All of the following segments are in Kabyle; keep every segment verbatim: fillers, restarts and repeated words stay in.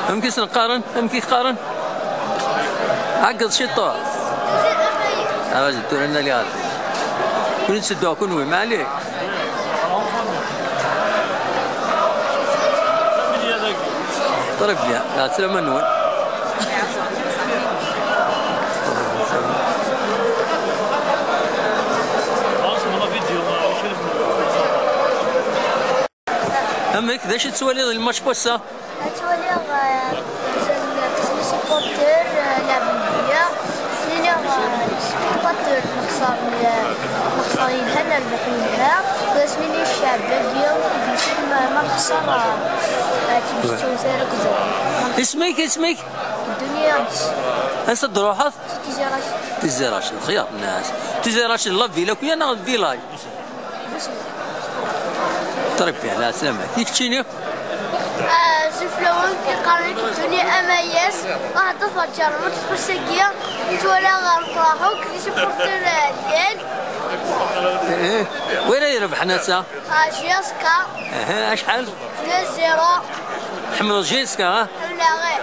Amek i sen-qqaren? Amek i qqaren? Ɛeggeḍ ciṭuḥ. Ɛawed tura nali ɣer din. Kuni tsedduɣ kunwi, ma ɛli. Très bien. Ɛeslama-nwen. Amek, d acu i tettwaliḍ di lmatch n wass-a? Ad twaliḍ, eh, les supporters, eh, laɛben mliḥ. Ad twaliḍ, eh, les spectateurs, nexṣer, eh, nexṣer yelha, nerbeḥ yelha. Ur as-nini i ccɛeb-agi, i d-yessin ma, ma nexṣer, eh, eh, ur ttmecčiwet ara akked. Isem-ik, isem-ik? Ddunya. Ansa d-truḥeḍ? Tizi Racid. Tizi Racid, xyar nnas. Tizi Racid, la ville akk-ya neɣ d village? Très bien, la selamat. I keččini? Ah, zuflawen iqqaren-ak ddunit amayas, ah, d aferǧar, ma tqus-agi, yettwala ɣer lefraḥ akk, d supporter, ah, deg-k. Eh, win ay irebḥen ass-a? Ah, J S K. Aha, acḥal? Deux zéro. Tḥemmleḍ J S K, ha? Ḥemmleɣ, eh.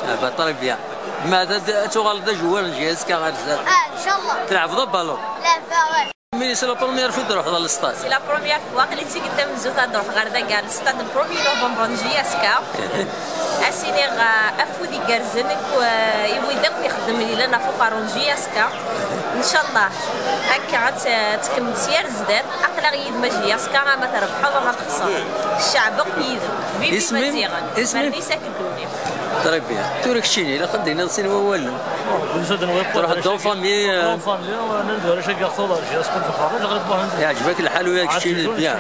Ah, bah, très bien. Ma ad, ad tuɣaleḍ d ajewwir n J S K ɣer zdat? Ah, ncallah. Tleɛbeḍ abalun? Leɛbeɣ, eh. Mais c'est la première fois d-ruḥeḍ ɣer lestad? C'est la première fois, aql-i d tikkelt tamenzut ad d-ruḥeɣ ɣer dagi, ɣer lestad n premier novembre n J S K. Ad s-iniɣ, eh, afud igerrzen i ku-, eh, i wid akk ixeddmen yellan ɣef uqerru n J S K. Ncallah, akka ad t-, ad tkemmel s yar zdat. Aql-aɣ yid-m a J S K, ama trebḥeḍ ama texṣreḍ. Cceɛb akk yid-m. Vivi Imaziɣen. Isem-im? Mernis akk ddunit. Très bien. Tura keččini, ilaq ad d-tiniḍ sin wawalen. Truḥeḍ en famille, euh, en famille, euh, nnan-d warrac-agi ɣef uḍar, J S K d lxerraj, ɣer Buḥemd. Iɛǧeb-ak lḥal uya keččini, bien.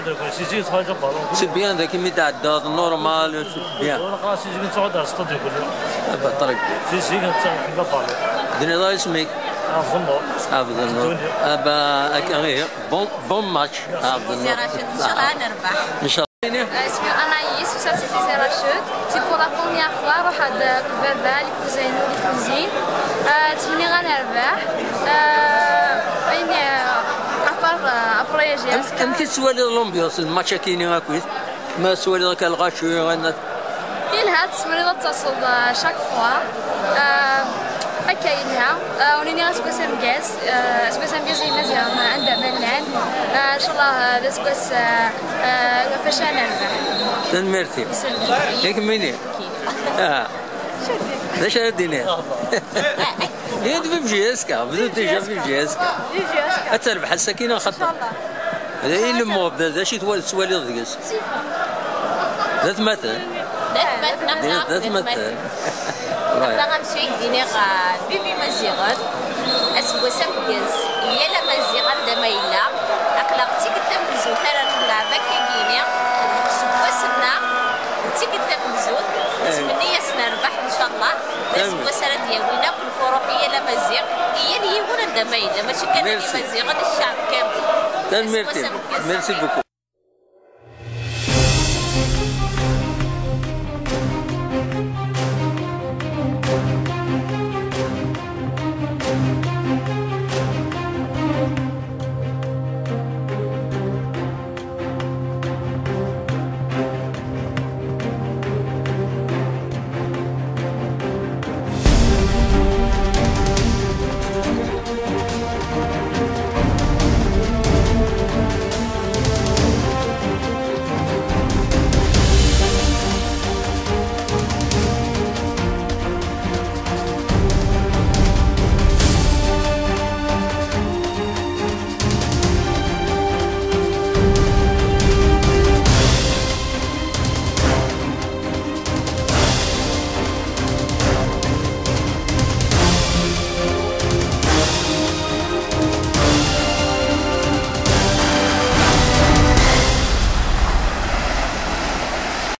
C'est bien, dagi mi tɛeddaḍ, normal, c'est bien. Ah bah, très bien. Tiniḍ-aɣ isem-ik? Ɛebdennur. Ɛebdennur. Ah bah, akka ihi. Bon, bon match. Merci. Merci, Rachid. Ncallah ad nerbeḥ. Ncallah. Euh, isem-iw Anaïs, usiɣ-d si Tizi Racid. C'est pour la première fois, ruḥeɣ-d, euh, akked baba, les cousins, les cousines. Euh, ttmenniɣ ad nerbeḥ. Euh, ayen, euh, à part, euh, après, j'ai Am-, amek i tettwaliḍ l'ambiance n match-agi-ni akkit? Ma tettwaliḍ akka lɣaci, anna- Yelha, tezmreḍ ad d-taseḍ, uh, chaque fois. Uh, akka yelha. Uh, ur nini aseggas ameggaz. Uh, aseggas ameggaz i Imaziɣen, uh, anda ma llan. Uh, ncallah, uh, d aseggas, uh, uh, ɣef wacu ara nerbeḥ. Tanemmirt-im. Yak mini? Ah. D acu ara d-tiniḍ? Yya-d vive J S K, bdu déjà vive J S K. Ad terbeḥ ass-agi neɣ xaṭer? D ayen lmuɣ, d acu i tettwaliḍ deg-s? D atmaten? D atmaten, d atmaten. Aql-aɣ amcum i d-iniɣ, ah, vive Imaziɣen. Aseggas ameggaz i yal Amaziɣ anda ma yella. Aql-aɣ d tikkelt tamenzut ara nlɛeb akka-agi-ni. Deg useggas-nneɣ d tikkelt tamenzut. Nettmenni-as nerbeḥ, ncallah. D aseggas ara d-yawin akk lfuruḥ i yal Amaziɣ, i yal yiwen anda ma yella. Mačči kan d Imaziɣen, d cceɛb kamel. Tanemmirt-im. Aseggas ameggaz. Merci beaucoup.